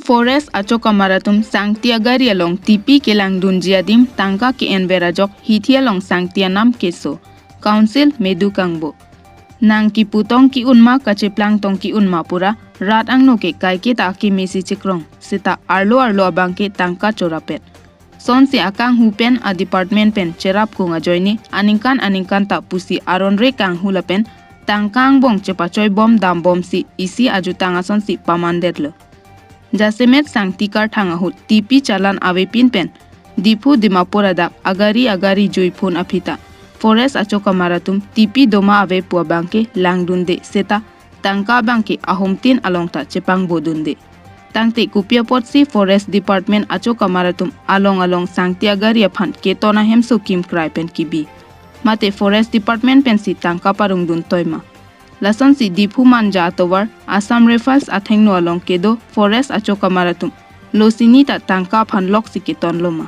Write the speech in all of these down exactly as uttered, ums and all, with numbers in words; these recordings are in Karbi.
Forest achokamar atum sangti agari along tipi kelangdunji adim tangka ke-enver ajok hithi along sangti anam keso. Council medu kangbo. Nang kiputong ki-un ma kacheplang tong ki-un ma pura rat angno ke kaike ta akeme si chekrong. Seta arlo arlo abang ke tangka chorapet. Sonsi akanghu pen a-department pen cherap kung ajoine aningkan aningkan ta pusi aron re kanghu lapen tangka angbong chepachoi bom dam bomsi isi ajutang asonsi pamandetlo. Jasemet sangti karthang ahut tipi chalan avepin pen Diphu Dimapur adak agari agari juiphun aphi ta forest achokamar atum tipi doma ave pu abang ke langdunde seta tangka abang ke ahumtin along ta chepangbodunde. Tangte kopi apotsi forest department achokamar atum along along sangti agari aphan keton ahemso kimkrai pen kibi. Mate forest department pensi tangka parongdun toima. Lasonsi Diphu Manja atovar Assam Rifles athengno along kedo forest achokamar atum losini ta tangka aphan loksi ketonloma.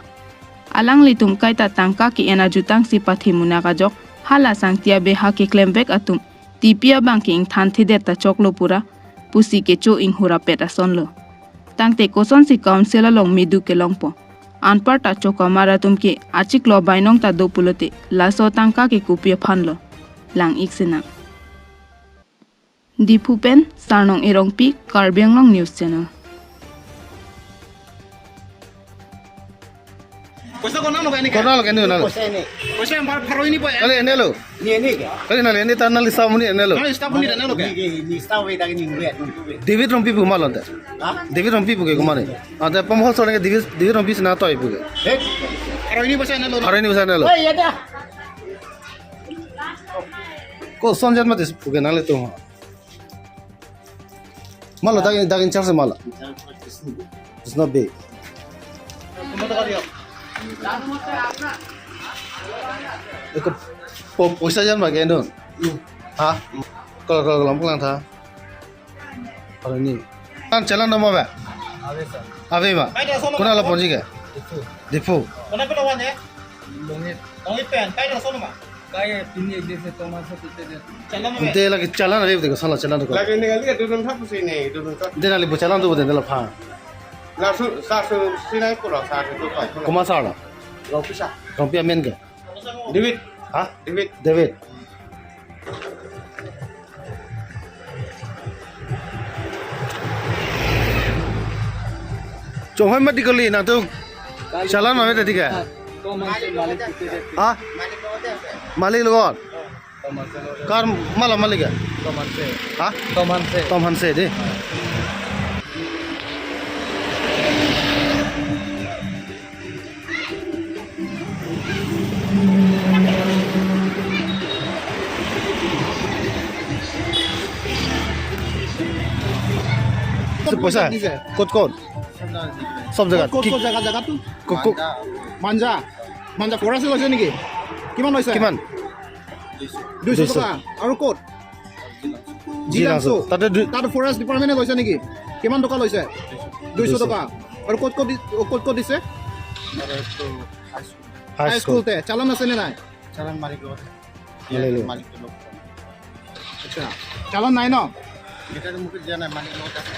Alanglitum kaita tangka ke-en ajutangsi pathimunak ajok hala sangti abeha keklemvek atum tipi abang ke ingthanthedet ta choklo pura pusi kecho inghurapet asonlo. Tangte kosonsi council along medu kelongpo. Anparta chokamar atum ke achiklo bainong ta do pulote laso tangka ke kopi aphanlo. Lang-ik sinang. Diphu pen Sarnong Erongpi, Karbi Anglong News Channel. Koisa konat lo ka ini? Konat lo ka ini, konat lo? Koisa ini. Koisa yang pharo ini, Pak, ya? Kali ini lo. Ini, ini ke? Kali nali ini tan nali samuni ini lo. Nali staff ini ini lo ke? Ini, ini, ini staff ini ini, ini, ini. David Rongpi pu ma lo ante. Hah? David Rongpi pu ke kumari. Ante pamhol sore ke David, David Rongpi sina toi pu ke. Eh? Pharo ini koisa ini lo. Pharo ini koisa ini lo. Oh, iya dah. Koson jat mati pu ke nali tu. Malo, dak in, dak in charge malo. It's not big. Eko po-, poisa jan ba ke endon? Ha? Kol, kol, kol, kol, kol, tha. Pharo ini. Kan chalan nama ba? Ave, sir. Ave ba? Konat lo ponji ke? Diphu. Diphu. Konat lo wan, eh? Longit. Longit pen, kai laso nama? Kai pini ek din se tomar se tite de. Chalan nama? Ante lagi chalan ave de, sala chalan ko. Lagi ini kali dudun thap sini, dudun thap. De nali bu chalan tu de la pha. Lasu, sasu sinai pura, sasu tu pai. Komat sar lo? Rongpi sa. Rongpi amen ke? David. Ha? David. David. Chonghoi mati kali nangtum. Chalan ma mete tika. Tomar se malik tite de. Ha? Malik logot. Tomar se logot. Kar mala malik ya? Tomar se. Ha? Tomar se. Tomar se de. পইচা? ক'ত, ক'ত? সব জাগাত। ক'ত, কি? ক'ত জাগা, জাগাটো? কো-, কো-, মাঞ্জা। মাঞ্জা ফৰেষ্ট লৈছে নেকি? কিমান লৈছে? কিমান? দুইশ। দুইশ টকা। আৰু ক'ত? জিলাংচু। তাতে দুই- তাত ফৰেষ্ট ডিপাৰ্টমেণ্টে লৈছে নেকি? কিমান টকা লৈছে? দুইশ। দুইশ টকা। আৰু ক'ত ক'ত দি-, ক'ত ক'ত দিছে? আৰু এইটো high school. High school. High স্কুলতে। চালান আছে নে নাই? চালান মালিক লগত। মালিক লগত। মালিক লগত। আচ্ছা। চালান নাই ন? এটা তো মুখে দিয়া নাই, মালিক লগত আছে।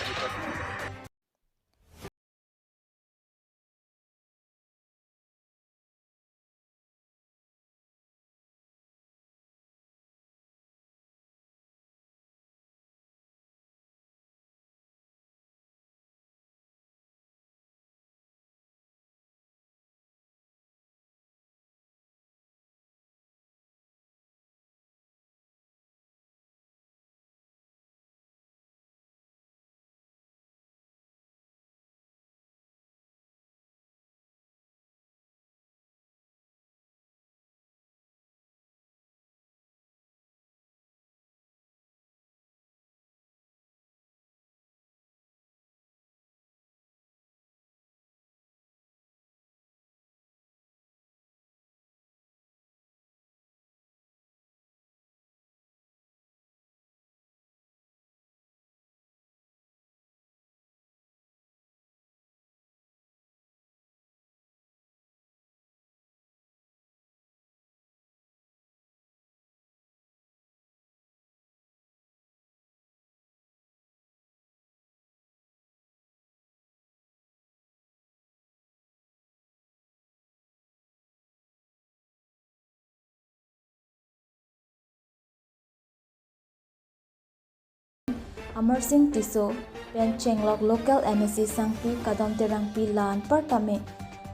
Amarsing Tisso pen chenglok local M A C sangpi Kadom Terangpi la anparta me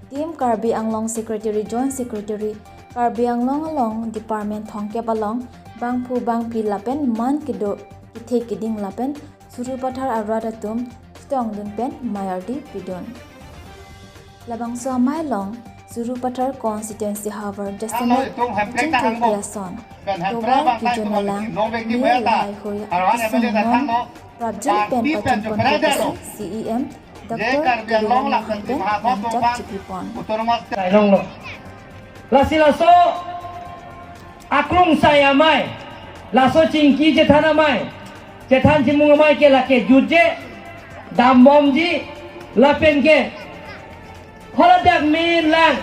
Team Karbi Anglong Secretary, Joint Secretary, Karbi Anglong along department thomkep along bangphu bangphi lapen man kedo kethe keding lapen Sarupathar arat atum chetongdun pen mayardi pidun. Labangso amei along Sarupathar constituency havar Jasemet Jingthur Ason, tovar kejun alang, me lahai hui akesung non prapjin pen pachunpon kekesung C E M Doctor Tuliram Ronghang pen lamchak chipipon. Lasi laso aklung sai amei, laso chingki chethan amei, chethan chimung amei ke lake jutje, dambomji, lapen ke haladak min lang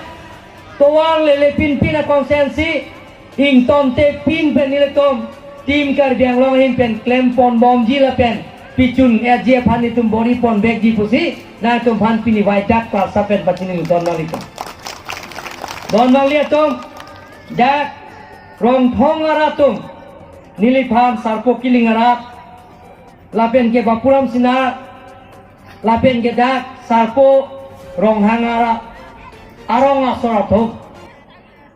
tovar lele pinpin a constituency ington te pin pen nelitum Team Karbi Anglong ahin pen klempon bomji lapen pichun etji aphan itum bor-ipon vekji pusi nangtum aphan pini vaidak klasa pen pachini don nanglitum. Don nanglitum, dak Rongthong arat atum, neliphan Sarpo Killing arat, lapen ke Bapuram Singnar, lapen ke dak Sarpo Ronghang arat, arong asor atum,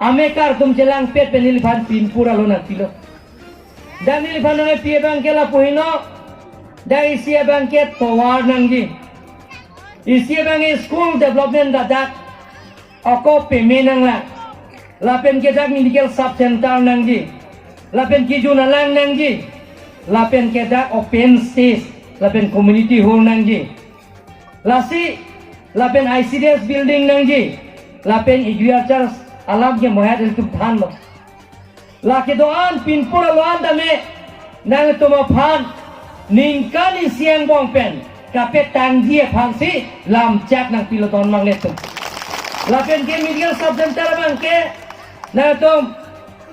amekar atum chelangpet pen neliphan pinpura lo nangpilo. Dak neliphan nangpi abang ke lapu heno, dak isi abang ke tovar nangji, isi abang ke school development dak dak ako peme nanglang, lapen ke dak medical sub center nangji, lapen kejun alang nangji, lapen ke dak open stage, lapen community hall nangji. Lasi, lapen I C D S building nangji, lapen agriculture alam ke mohet ilitum thanlo. Lake do-an pinpur aloan tame nangtum aphan ningkan isi angbong pen kapetangji aphansi lamchak nangpilo don nanglitum. Lapen ke medical sub center abang ke nangtum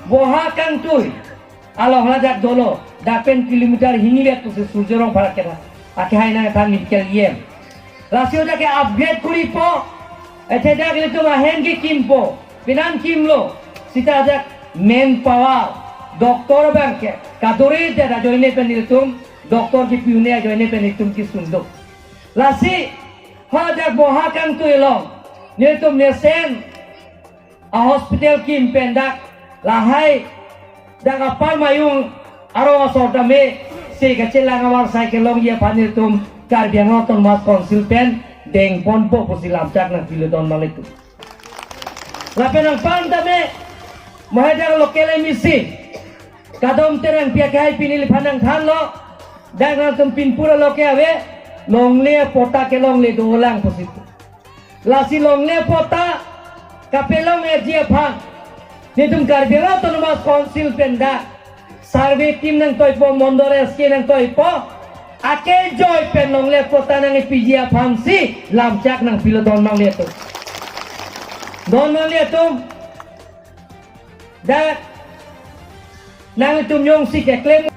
Boha Kangtui along ladak dolo, dak pen kilometer hini vet pusi Surjya Rongphar akehai nangthan medical E M. Lasi dak ke upgrade koripo, ethe dak ilitum ahem kekimpo, penan kimlo, sita dak manpower, doctor abang ke kaduri dak ajoine pen ilitum, doctor kepi-un-e ajoine pen ilitum kesung do. Lasi, ha dak Boha Kangtui along, nelitum mesen a hospital kim pen dak lahai dak apar mayung arong asor tame se kachelang avarsai kelongji aphan nelitum Karbi Anglong Autonomous Council pen dengponpo pusi lamchak nangpilo don nanglitum. Lapen anpar tame mohet dak local M A C Kadom Terangpi akehai pini neliphan nangthanlo, dak nangtum pinpur alo ke ave, longle patta ke longle dolang pusi. Lasi longle patta kapelong etji aphan nelitum Karbi Anglong Autonomous Council pen dak survey team nangtoipo, mondol S K nangtoipo, akejoi pen longle patta nangpiji aphansi lamchak nangpilo don nanglitum. Don nanglitum, dak nanglitum jongsi keklem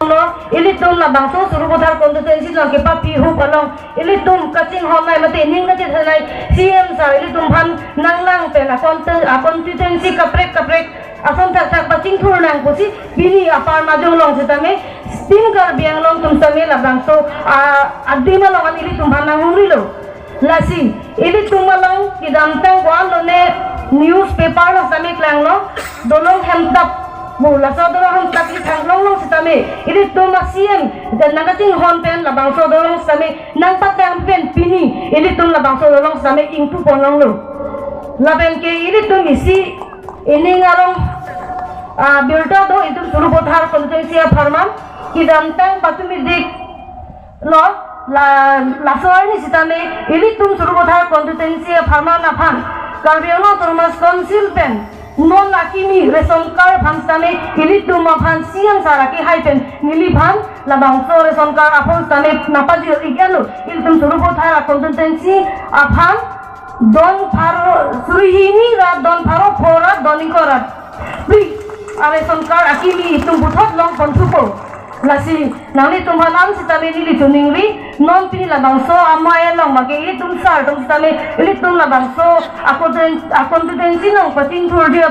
lo, ilitum labangso Sarupathar constituency along kepapi hup along ilitum kachinghon nai mate ning kachethan nai, C M sir ilitum aphan nanglang pen a consti-, a constituency kaprek kaprek ason thakthak pachingthur nang pusi pini apar majung along sitame Team Karbi Anglong atum sitame labangso a, adim along an ilitum aphan nanghumrilo. Lasi, ilitum along kedamtang ko-an lone newspaper along sitame klanglo, dolong hemtap, bu laso dolong hemtap ilitum thanglonglo sitame, ilitum a C M, dan nangkachinghon pen labangso dolong sitame nangpatang pen pini, ilitum labangso dolong sitame ingpuponlonglo. Lapen ke ilitum isi ining arong, ah, birta do, itum Sarupathar constituency apharman, kedamtang patumi dik lo, la, laso arni sitame, ilitum Sarupathar constituency apharman aphan, Karbi Anglong Autonomous Council pen, non akimi ration card aphan sitame, ilitum aphan C M sir akehai pen, neliphan, labangso ration card aphan sitame, nangpajir ik-etlo, ilitum Sarupathar constituency aphan, don pharo, suri hini ra, don pharo pho ra, don ingkoi ra pri a ration card akimi itum puthot longpon thupo. Lasi nanglitum aphan an sitame neli choningri, non pini labangso amei along mage ilitum sir atum sitame, ilitum labangso a constituen-, a constituency along pachingthur dia